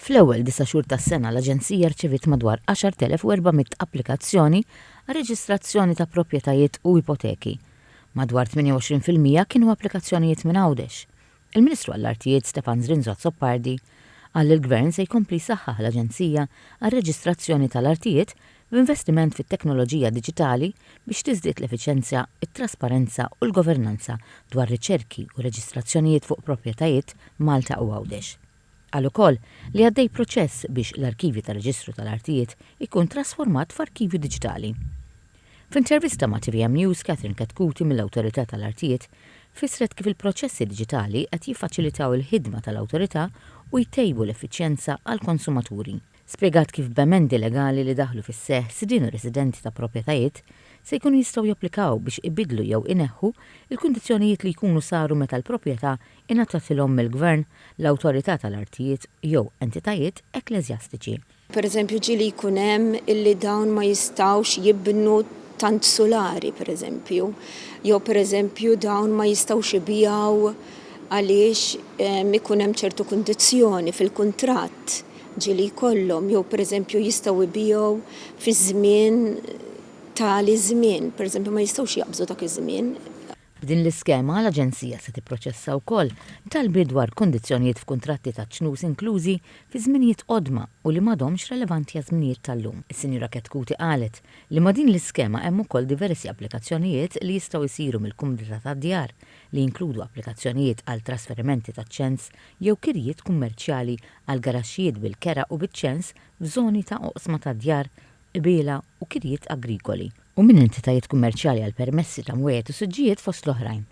Fl-ewwel disa' xhur tas-sena l-Aġenzija rċeviet madwar 10,400 applikazzjoni għar-reġistrazzjoni ta' proprjetajiet u ipoteki. Madwar 28% kienu applikazzjonijiet minn Għawdex. Il-Ministru għall-Artijiet Stefan Zrinzo Azzopardi qal li l-Gvern se jkompli jsaħħaħ l-Aġenzija għar-Reġistrazzjoni tal-Artijiet b'investiment fit-teknoloġija diġitali biex tiżdied l-effiċenzja, it-trasparenza u l-governanza dwar riċerki u reġistrazzjonijiet fuq proprjetajiet Malta u Għawdex. Qal ukoll li għaddej proċess biex l-arkivju tar-Reġistru tal-Artijiet ikun trasformat f'arkivju diġitali. F'intervista ma' tvm News, Catherine Chetcuti mill-Awtorità tal-Artijiet fissret kif il-proċessi diġitali qed jiffaċilitaw il-ħidma tal-awtorità u jtejbu l-effiċjenza għall-konsumaturi. Spjegat kif b'emendi legali li daħlu fis-seħħ sidien u residenti ta' proprjetajiet se jkunu jistgħu japplikaw biex ibiddlu jew ineħħu l-kundizzjonijiet li jkunu saru meta l-proprjetà ingħatatilhom mill-Gvern, l-Awtorità tal-Artijiet jew entitajiet ekkleżjastiċi. Per eżempju ġieli jkun hemm illi dawn ma jistgħux jibnu tant sulari per eżempju, jew per eżempju dawn ma jistgħux ibigħu għaliex ikun hemm ċertu kundizzjoni fil-kuntratt ġieli jkollhom, jew per eżempju jistgħu jbigħu fi żmien tali żmien, per eżempju ma jistgħux jaqbżu dak iż-żmien. B'din l-iskema, l-Aġenzija se tipproċessa wkoll talbiet dwar kundizzjonijiet f'kuntratti ta' ċnus inklużi fi żminijiet qodma u li m'għadhomx relevanti għaż-żminijiet tal-lum. Is-Sinjura Chetcuti qalet li ma' din l-iskema hemm ukoll diversi applikazzjonijiet li jistgħu jsiru mill-kumdità tad-djar li jinkludu applikazzjonijiet għal trasferimenti ta' ċens jew kirjiet kummerċjali għal garaxxijiet bil-kera u biċ-ċens f'żoni ta' oqsma tad-djar, qbiela u kirjiet agrikoli, u minn entitajiet kummerċjali għal permessi ta' mwejjed u siġġijiet fost l-oħrajn.